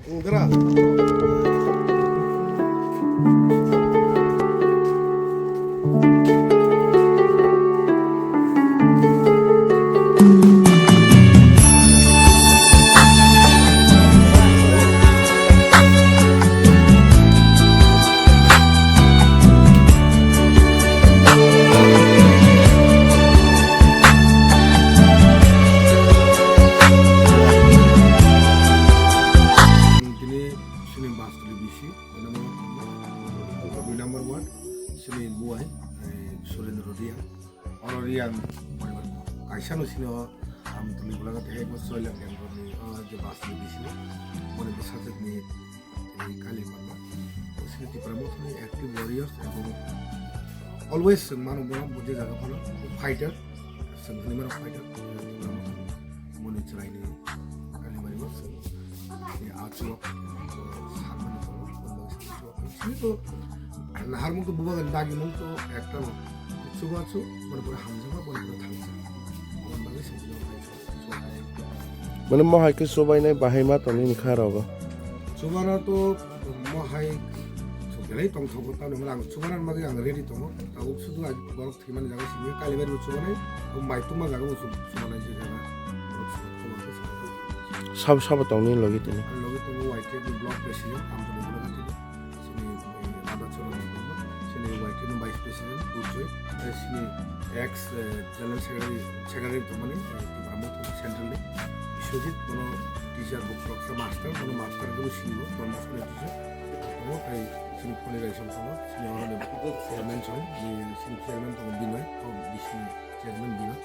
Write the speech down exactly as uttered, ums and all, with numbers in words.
Indra. Tini sini Bastuli B C, dui number ward, sini Buai, eh, Surendra Dia. Oro Riang poribar kaisa no sini o, am tuli bulaga tei bo soilak yang ni, o je Bastuli B C, boni bwsajwk ni tini Kali Parma. Sini Tipra Mothani active warriors ebong always chwng mano bono, bo je jaga phano fighter, chwng hinwi mano fighter, Tipra Mothani. Moni chwraini ani mari bo chwng ni achuk, o, sakmani tongo, o, sini to naharmung to bubagan dagimung to ekta no. Chubachu, mani pore hamjakma, mani pore thangjak. Aboni bagwi se jino hai chubachu. Mane mohai khe chubainai bahai ma tongwi ni kha rogo. Chubana to mohai belai tongthogo, tamni hwnba ang chubana bagwi ang ready tongo. Tabuk sudu ang borok thwimani jaga simi Kalibari bo chubanai, o mai tongma jaga bo chu-, chubanai je jaga. Borok chubanai, chubanai. Sabo sabo tongni logi tini. Ang logi tongo Y T F ni block president, Amtoni block president. Sini, eh, Radha Charan Debbarma, sini Y T F ni vice president, Durjoy, tei sini ex, eh, general secretary, secretary tongmani, eh, Tipra Motha central ni. Biswajit, bono teacher, bo professor master, bono master khe bo sini bo, Don Bosco ni teacher. Omo tei sini Phoni Raisong tongo, sini oro ni chairman song, ni sini chairman tongo Binoy, o bisini chairman Binoy.